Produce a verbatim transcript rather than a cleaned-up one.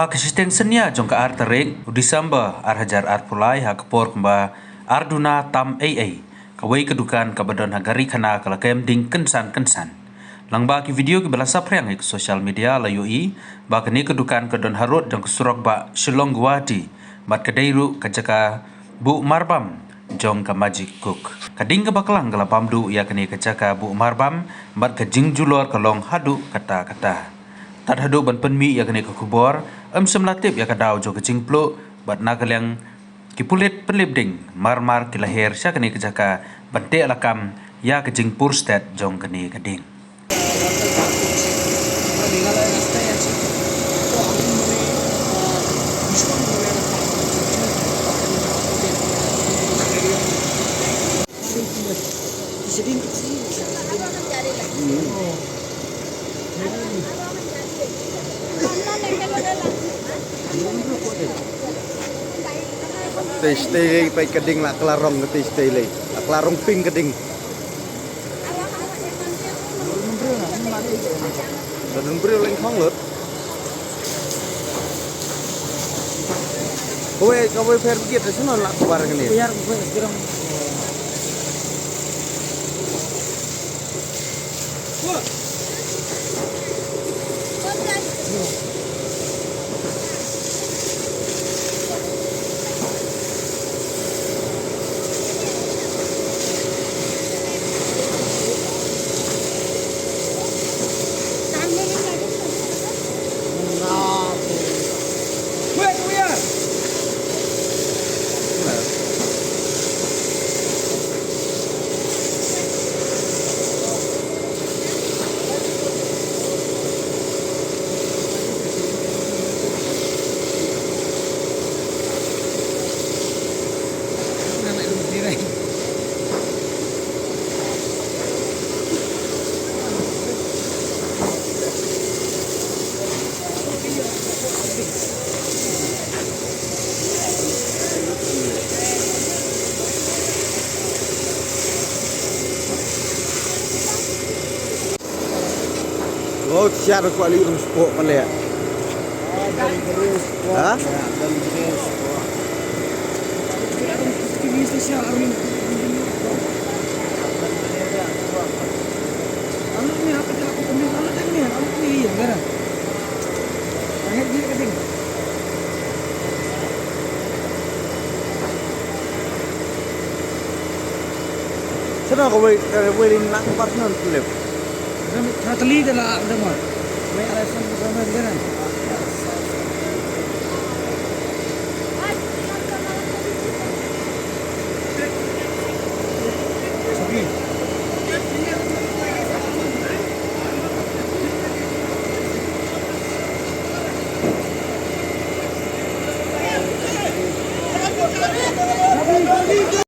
Ka shiteng synñia jong ka ar tarik u December ar hajar arphew lai ha ka por kumba ar duna tam ei ei, kawei ka dukan kaba don ha Garikhana ka la kem ding kynsan kynsan. Lyngba ki video kiba la saphriang ha ka social media la ïohi ba kane ka dukan ka don harud jong ka surok ba Shillong Guwahati, bad ka dei ruh ka jaka buh marbam jong ka Magic Cook. Ka ding kaba klang ka la bam duh ïa kane ka jaka buh marbam, bad ka jingjulor ka long haduh katta katta. Tad haduh ban pynmih ïa kane ka khubor, ym shym la tip ïa ka daw jong ka jingpluh, bad na ka liang ki pulit pynlip ding mar mar ki la her sha kane ka jaka ban teh lakam ïa ka jingpur stet jong kane ka ding. Te stay lei, peit ka ding la klarong, te stay lei. La klarong pink ka ding. Ka don briew leng khong lut. Kawei, kawei pher bikit, shu non la kbar kane. Oh, siar ko ali rung spok pale. Ha? Sana ko wei, eh, wei rin lang par sana tulip. Sana teli de la, de ma. Wei ala san ko na de na.